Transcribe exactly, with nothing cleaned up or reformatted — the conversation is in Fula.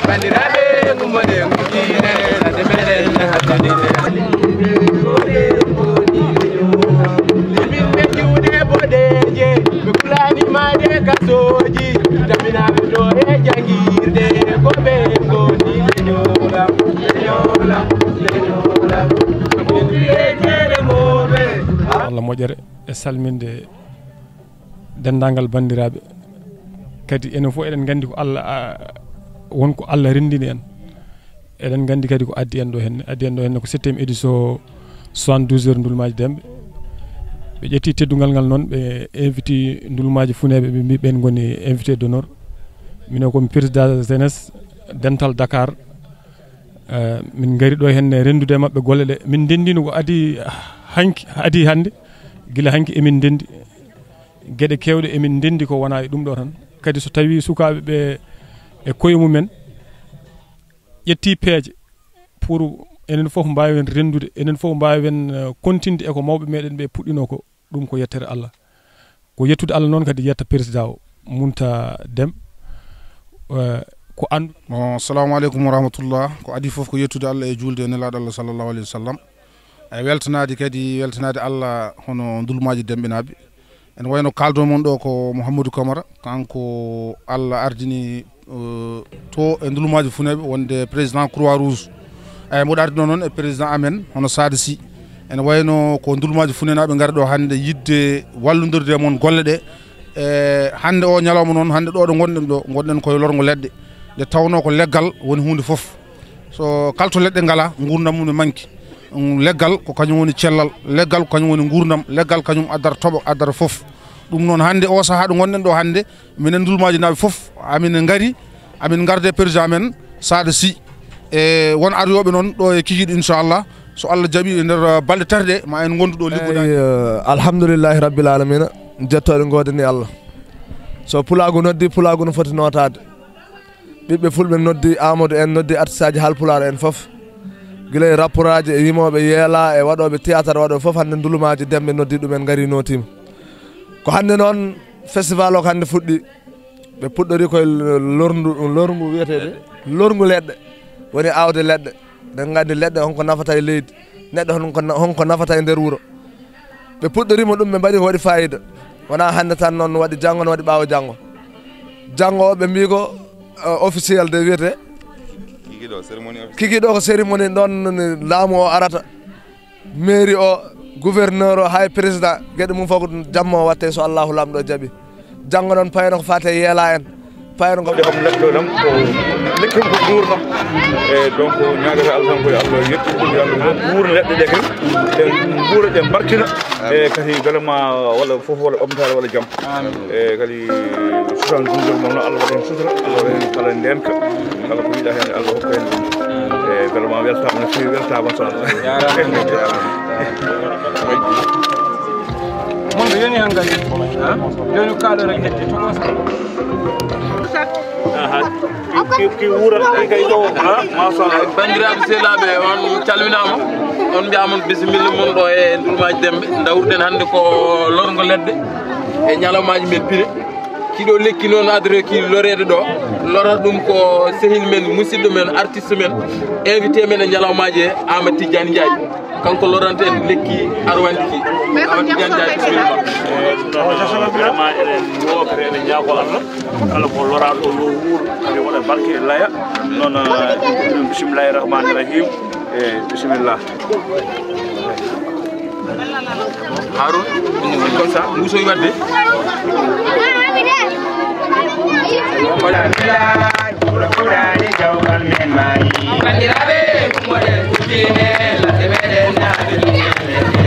Bandiraɓe, gummoɗen ko diine, ladde meɗen nahatani. Min ɓe juuɗe boɗeeje, ɓe kulani maade kasooji, tabinaɓe ɗo e jangirde, ko ɓe ngoni ɓe ñoola, ɓe ñoola, ɓe ñoola. Min ɓe jeere mooɓe. Allah moƴƴere e salminde denndaangal banndiraaɓe. Kadi enen fof eɗen nganndi ko Allah, a, won ko Allah renndini en. Eɗen nganndi kadi ko addi en ɗo henne. Addi en ɗo henne ko septième édition soixante-douze heures Ndulmaaji Demɓe. Ɓe ƴetti teddungal ngal noon, ɓe inviti Ndulmaaji Funeeɓe, ɓe mbi ɓeen ngoni invité d'honneur. Minen ko mi président jeunesse dental Dakar. Eh, min ngari ɗo henne renndude e maɓɓe golle ɗe. Min ndenndino ko adii hanki, adii hannde. Gila hanki emin ndenndi. Geɗe keewɗe emin ndenndi ko wonaa e ɗum ɗo tan. Kadi so tawii sukaaɓe ɓe e koye mumen ƴettii peeje pour enen fof mbaawen renndude, enen fof mbaawen, eh, kontinde e ko mawɓe meɗen ɓe puɗɗinoo ko, ɗum ko yettere Allah. Ko yettude Allah noon kadi yetta président o, Munta Dem, eh, ko anndu. Bon, assalamu aleykum wa rahmatullah. Ko adii fof ko yettude Allah e juulde e Nelaaɗo Allah sallallahu alayhi wa sallam. E weltanaade kadi, weltanaade Allah hono Ndulmaaji Demɓe naaɓe. Ene wayno kaaldo mon ɗo ko Mouhamadou Camara, kanko Allah ardini, eh, to e Ndulmaaji Funeeɓe wonde président Croix Rouge. Eyi, mboɗo ardino noon e président amen hono Sada Sy. Ene wayno ko Ndulmaaji Funeeɓe naaɓe ngari ɗo hannde yiɗde wallondirde e mon golle ɗe. E hannde o ñalawma noon, hannde ɗo ɗo ngonɗen ɗo, ngonɗen koye lorgo leɗɗe. Nde tawnoo ko leggal woni huunde fof. So kala to leɗɗe ngalaa, nguurndam mum ne manki. Um, leggal ko kañum woni cellal, leggal ko kañum woni nguurndam, leggal kañum addata toɓo, addata fof. Ɗum noon hannde o sahaa ɗo ngonɗen ɗo hannde, minen Ndulmaaji naaɓe fof, amin ngari, amin ngarde président men Sada Sy. E won aroyooɓe noon ɗo e kikiiɗe, inchallah, so Allah jaɓi e nder, uh, balɗe tati ɗe, ma en ngondu ɗo liggodaade. Eyi, uh, alhamdulillahi rabbil alamina, jettooɗe ngoodani Allah. So pulaagu noddi, pulaagu no foti nootaade. Ɓiɓɓe fulɓe noddi Amadou en, noddi artiste aji Haalpulaar en fof. Gila e rapporaaji e yimooɓe yeela e waɗooɓe théâtre waɗooɓe fof, hannde Ndulmaaji Demɓe noddi ɗumen, ngari nootiima. Ko hannde noon festival o ko hannde fuɗɗi. Ɓe puɗɗori koye lorndu, lorngu wiyeteede, lorngu leɗɗe. Woni aawde leɗɗe. Eɗen nganndi leɗɗe honko nafata e leydi. Neɗɗo honko na-, honko nafata e nder wuro. Ɓe puɗɗoriima ɗum, ɓe mbaɗi ko waɗi fayida. Wonaa hannde tan noon, no waɗi janngo, no waɗi ɓaawo janngo. Janngo o ɓe mbii ko, eh, officiel de wiyetee. Kiki ɗo, cérémonie officielle. Kiki ɗo ko cérémonie ɗoon laamu o arata. Mairie o, gouverneur o, hay président, geɗe mum fof ko jamma o watte so Allahu Laamɗo jaɓi. Janngo noon payno ko faati e yeela en. Payno ko. Ɗe kam neɗɗo ɗam ko lekki ko nguurno. E donc ñaagata Allah tan ko yo Allah yettu ɗum, yo Allah wuur leɗɗe ɗe ken. Ɗe nguura, ɗe mbarkina. E kadi bele ma walla fof walla omtaare walla jam. E kadi soixante-douze heures mon noon Allah waɗa hen sutura, Allah waɗa hen kala ndenka. Kala ko yiɗa hen Allah hokka hen ɗum. E bele ma weltama no feewi, weltama so Allah. Mon ko yoni han kadi. Ha? Yoni kaɗo rek hetti to ko. Aha. Ki, ki, ki wuurat ki kay ɗo, ha? Machallah. Banndiraaɓe sehilaaɓe, on calminaama. On mbiyaama on bisimilla mon ɗo e Ndulmaaji Demɓe. Ndawruɗen hannde ko lorgo leɗɗe e ñalawmaaji men pine. Kiɗo lekki noon adore ki loreede ɗo. Lorata ɗum ko sehil men, musidɗo men, artiste men, invité men e ñalawmaaji he, Amadou Tidiane Ndiaye. Kanko loranta en lekki arwandi ki. Awa Tidiane Ndiaye, bisimilla. Eyi, ɗum noon, vraiment, eɗen ñaagoo, eɗen ñaagoo Allah. Kala ko loraaɗo yo wuur, kadi waɗa barke, laya. Noon, eh, bisimillahi rahmani rahim. Eyi, bisimilla. Harun, comme ça, musoy wadde. Bandiraɓe, ummoɗen kuttine, ladde meɗen naɓe.